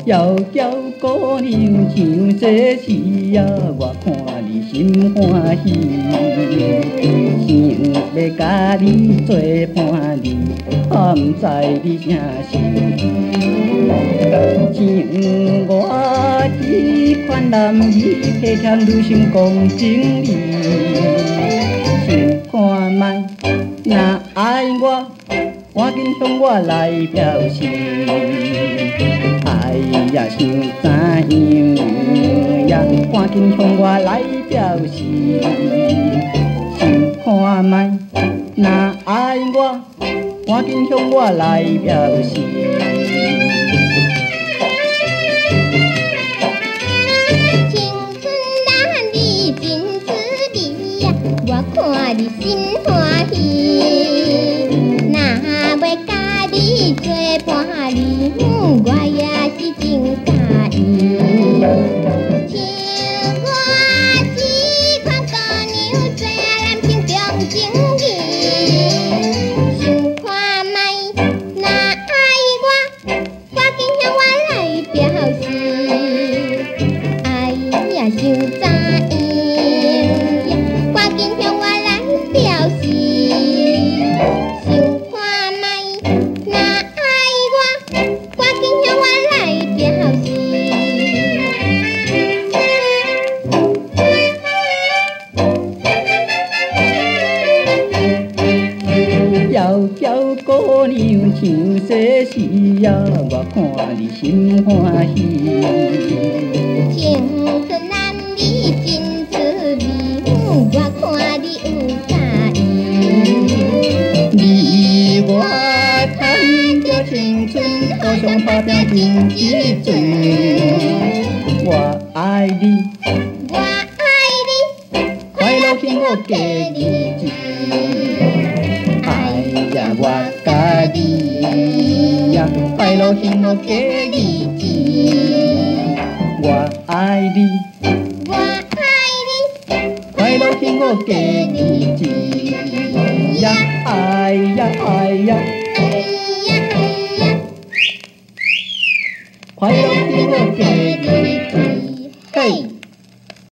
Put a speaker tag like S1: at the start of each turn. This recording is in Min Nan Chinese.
S1: 窈窕姑娘像这时啊，我看你心歡喜，想欲佮你做伴侶，我毋知你啥心意。像我這款男兒，體貼女心講情理，想看覓，若愛我，趕緊向我來表示。愛呀，想怎樣呀？趕緊向我來表示。想看覓，若愛我，趕緊向我來表示。
S2: 青春男兒真滋味呀，我看你心歡喜。若欲佮你做伴侶，我也是真佮意。像我這款姑娘，做男性重情義。想看覓，若愛我，趕緊向我來表示。愛呀，想怎樣呀？趕緊向我來表示。想看覓，若愛我，趕緊向我來表示。
S1: 窈窕姑娘像这时啊，我看你心歡喜。
S2: 青春男兒真滋味，我看你有佮意。
S1: 你我趁著青春，互相打拼真一阵。我愛你，
S2: 我愛你，
S1: 快樂幸福過日子。哎呀，我佮你呀，快樂幸福過日子。我愛你，
S2: 我愛你，
S1: 快樂幸福過日子。呀，哎呀哎呀，
S2: 哎呀哎呀，
S1: 快樂幸福過。